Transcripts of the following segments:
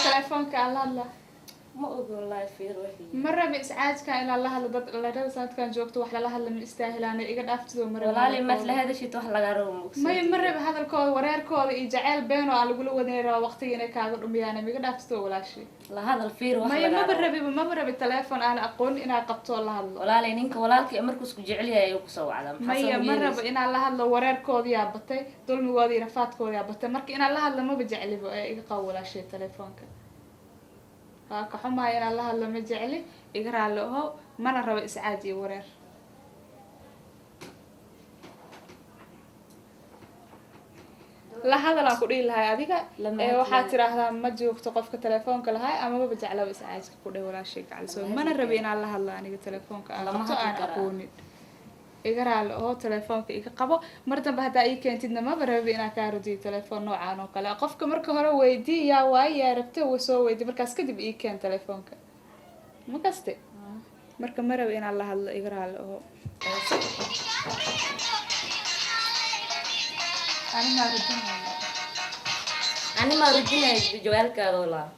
Telefoonka aan la hadla. Ma ogi wallaahi, fiir wixii. Ma rabi iscaajka inaan la hadlo. Dad dhalinyarada sanadkan joogto wax lala hadla ma istaahilaana. Iga dhaaftidoo, ma rabi Walaali, maad hadalkooda. La hadashid wax lagaa rabo mugsi. Maya, ma rabi hadalkooda, wareerkooda iyo jaceyl been oo aan lagula wadanay rabaa waqtiga inay kaaga dhumiyaan. Ma iga dhaaftidoo, walaashii. La hadal, fiir wax Maya, lagaa maba rabo. rabiba, maba rabi telefoon aan aqoon inaa qabto oo la hadlo. Walaali, ninka walaalka markuu isku jecel yahay ayuu kusoo wacdaa. Maxaa Maya, soo ma yeelaysa? rabo inaan la hadlo. Wareerkoodi yaa batay, dulmigooda iyo rafaadkooda yaa batay. Marka inaan la hadlo maba jeclibo ee iga qabo, walaashay, telefoonka. Waa ka xumahay, inaan la hadlo ma jecli. Iga raalli ahow, mana rabo iscaaj iyo wareer. La hadalaan ku dhihi lahay adiga. Lama Ee waxaad hadlayo. tiraahdaa ma joogto qofka telefoonka lahay ama maba jeclaba iscaajka ku dheh, walaashay gacalsoo. Lama Mana hadli rabi karo. inaan la hadlo aniga telefoonka aan Lama qabto hadli aan karaa. aqoonin. Iga raali oo telefoonka iga qabo. Mar dambe haddaa ii keentidna maba rabi inaan kaa rudiyo telefoon noocaan oo kale. Qofka marka hore weydii yaa waaye, yaa rabta, wa soo weydii, markaas kadib ii keen telefoonka. Ma kaste? Marka ma rabi inaan la hadlo, iga raali oo. Animaa rudinaya? Ani maa rujinaya jawaalkaada, walaa.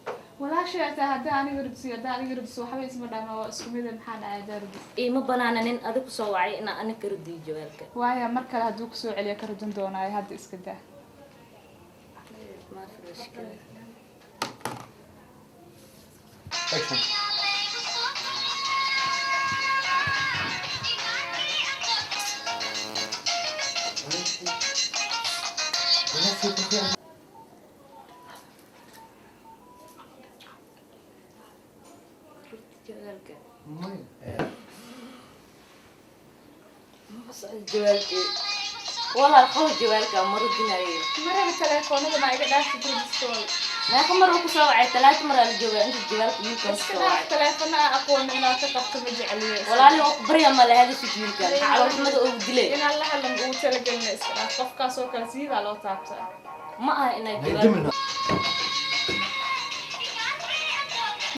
Walaashay hataa haddaa aniga rudsiyo, haddaa adiga rudiso, waxba isma dhamaa, waa isku mid. Maxaa dhacay haddaa rudiso? Iima banaana nin adig kusoo wacay inaa ani ka rudiyo jawaalka. Waaya, mar kale hadduu kusoo celiyo ka rudin doonaayo. Hadda iska daa. Ma fi mushkila. Action. Jawaalka ma socdo jawaalkii, walaal. Qow jawaalka, ma rujinayo. Maraba telefoonada, ma iga dhaafi rudistooda. Meeqa mar uu kusoo wacay? 3 mar aa la joogaa inta jawaalka wiilkan Iska kusoo dhaaf. wacay. Telefoona aan aqoon inaad ka qabto ma jecliyo. Iska Walaali, dhaaf. waa ku barya, ma la hadashid wiilkan. Maxaa caloolxumada ugu dilay? Inaan la hadlan ugu talagelina, iska dhaaf. Qofkaas oo kale sidaa loo taabtaa. Ma aha inaa jawaal.